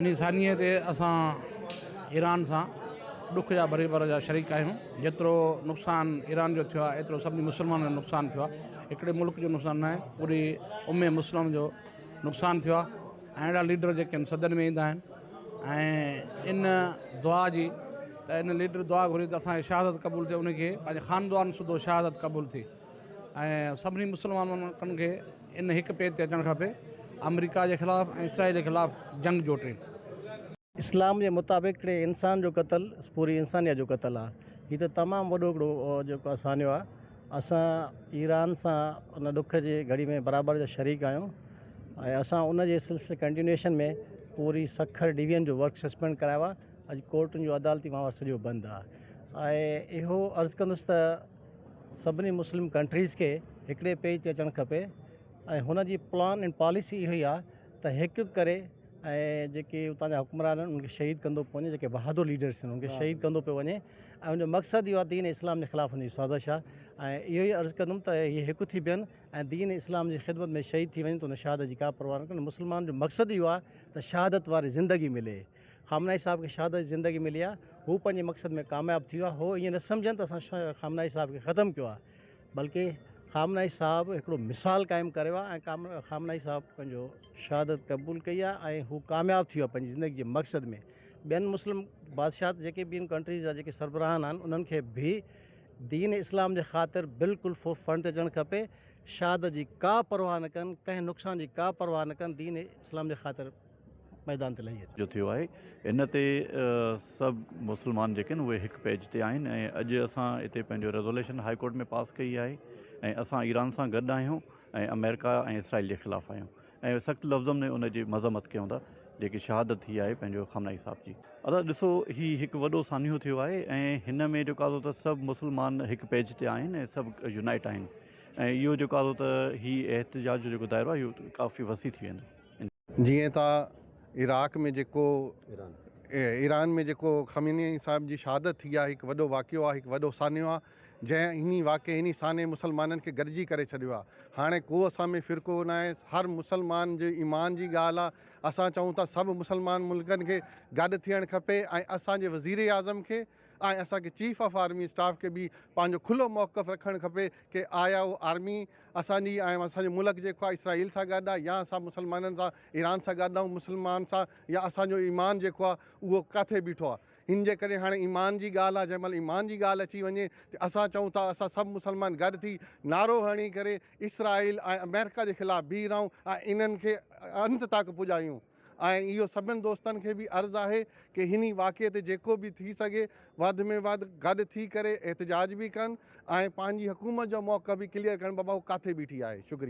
انهي ثانيي تي اسان ايران سان ڏک جا بريبر جا شريڪ آهيون. جيترو نقصان ايران جو ٿيو آهي ايترو سڀني مسلمانن جو نقصان ٿيو آهي. هڪڙي ملڪ جو نقصان ناهي، پوري امي مسلم جو نقصان ٿيو آهي ۽ اهڙا ليڊر جيڪي آهن صدن ۾ ايندا آهن ۽ ان دعا جي ته ان ليڊر دعا گهري ته اسان جي شهادت قبول ٿئي، ان کي پنهنجي خاندان سوڌو شهادت قبول ٿي. ۽ سڀني مسلمان ملڪن کي ان هڪ پيج تي اچڻ کپي آمريڪا جي خلاف ۽ اسرائيل جي خلاف جنگ جوٽين. اسلام جي مطابق هڪڙي انسان جو قتل پوري انسانيت جو قتل آ. هي ته تمام وڏو هڪڙو جيڪو آ سانحو آ. اسان ايران سان ان ڏک جي گهڙي ۾ برابر جا شريڪ آهيون ۽ اسان ان جي سلسلي ڪنٽينيوئيشن ۾ پوري سکر ڊويزن جو ورڪ سسپينڊ ڪرايو آ. اڄ ڪورٽن جو عدالتي وهنوار سڄو بند آ ۽ اهو عرض ڪندس ته سڀني مسلم ڪنٽريز کي هڪڙي پيج تي اچڻ کپي ۽ هن جي پلان ۽ پاليسي اهو ئي آهي ته هڪ هڪ ڪري ۽ جيڪي اتان جا حڪمران آهن انهن کي شهيد ڪندو پيو وڃي جيڪي بهادر ليڊرس آهن انهن کي شهيد ڪندو پيو وڃي ۽ ان جو مقصد اهو آهي دين اسلام جي خلاف هن جي سازش آهي ۽ اهو ئي عرض ڪندم ته هي هڪ ٿي بيهن ۽ دين اسلام جي خدمت ۾ شهيد ٿي وڃن ته ان شهادت جي ڪا پرواهه نه ڪن مسلمان جو مقصد اهو آهي ته شهادت واري زندگي ملي خامنائي صاحب کي شهادت جي زندگي ملي آهي، هو پنهنجي مقصد ۾ ڪامياب ٿي ويو آهي، هو ائين نه سمجهن ته اسان خامنائي صاحب کي ختم ڪيو آهي، بلڪه خامنائي صاحب هڪڙو مثال قائم ڪريو آهي ۽ خامنائي صاحب پنهنجو شهادت قبول ڪئي آهي ۽ هو ڪامياب ٿي ويو آهي پنهنجي زندگي جي مقصد ۾. ٻين مسلم بادشاهت جيڪي ٻين ڪنٽريز جا جيڪي سربراهان آهن انهن کي به دين اسلام جي خاطر بلڪل فرنٽ تي اچڻ کپي، شهادت جي ڪا پرواهه نه ڪن، ڪنهن نقصان جي ڪا پرواهه نه ڪن، دين اسلام جي خاطر ميدان تي لهي اچن. جو ٿيو آهي ان تي سڀ مسلمان جيڪي آهن اهي هڪ پيج تي آهن ۽ اڄ اسان هتي پنهنجو ريزوليشن هائي ڪورٽ ۾ پاس ڪئي آهي ۽ اسان ايران سان گڏ آهيون ۽ آمريڪا ۽ اسرائيل جي خلاف آهيون ۽ سخت لفظن ۾ ان جي مذمت ڪيون ٿا جيڪي شهادت ٿي آهي پنهنجو خامنائي صاحب جي. ادا ڏسو هي هڪ وڏو سانحو ٿيو آهي ۽ هن ۾ جيڪو آهي ته سڀ مسلمان هڪ پيج تي آهن ۽ سڀ يونائيٽ آهن ۽ اهو جيڪو آهي ته هي احتجاج جو جيڪو دائرو آهي اهو ڪافي وسيع ٿي ويندو. جيئن ته عراق ۾ جيڪو ايران ۾ جيڪو خميني صاحب جي شهادت ٿي آهي هڪ وڏو واقعو آهي هڪ وڏو سانحو آهي جنهن انهي واقعي انهي سانحي مسلمانن کي گڏجي ڪري ڇڏيو آهي هاڻي ڪو اسان ۾ فرقو ناهي هر مسلمان جي ايمان جي ڳالهه آهي اسان چئون ٿا سڀ مسلمان ملڪن کي گڏ ٿيڻ کپي ۽ اسان جي وزير اعظم کي ۽ اسان کي چيف آف آرمي اسٽاف کي به پنهنجو کلو موقف رکڻ کپي ڪي آيا اهو آرمي اسان جي ۽ اسان جو ملڪ جيڪو آهي اسرائيل سان گڏ آهي يا اسان مسلمانن سان ايران سان گڏ آهيون مسلمان سان يا اسان جو ايمان جيڪو آهي اهو ڪاٿي بيٺو آهي هن جي ڪري هاڻي ايمان جي ڳالهه آهي جنهن مهل ايمان جي ڳالهه اچي وڃي ته اسان چئون ٿا اسان سڀ مسلمان گڏ ٿي نعرو هڻي ڪري اسرائيل ۽ آمريڪا جي خلاف بيهي رهون ۽ انهن کي انت تڪ پڄايون. ۽ اهو سڀن دوستن کي به عرض آهي ڪي هني واقعي تي جيڪو به ٿي سگهي وڌ ۾ وڌ گڏ ٿي ڪري احتجاج به ڪن ۽ پنهنجي حڪومت جو موقف به ڪليئر ڪن بابا هو ڪاٿي بيٺي آهي شڪريه.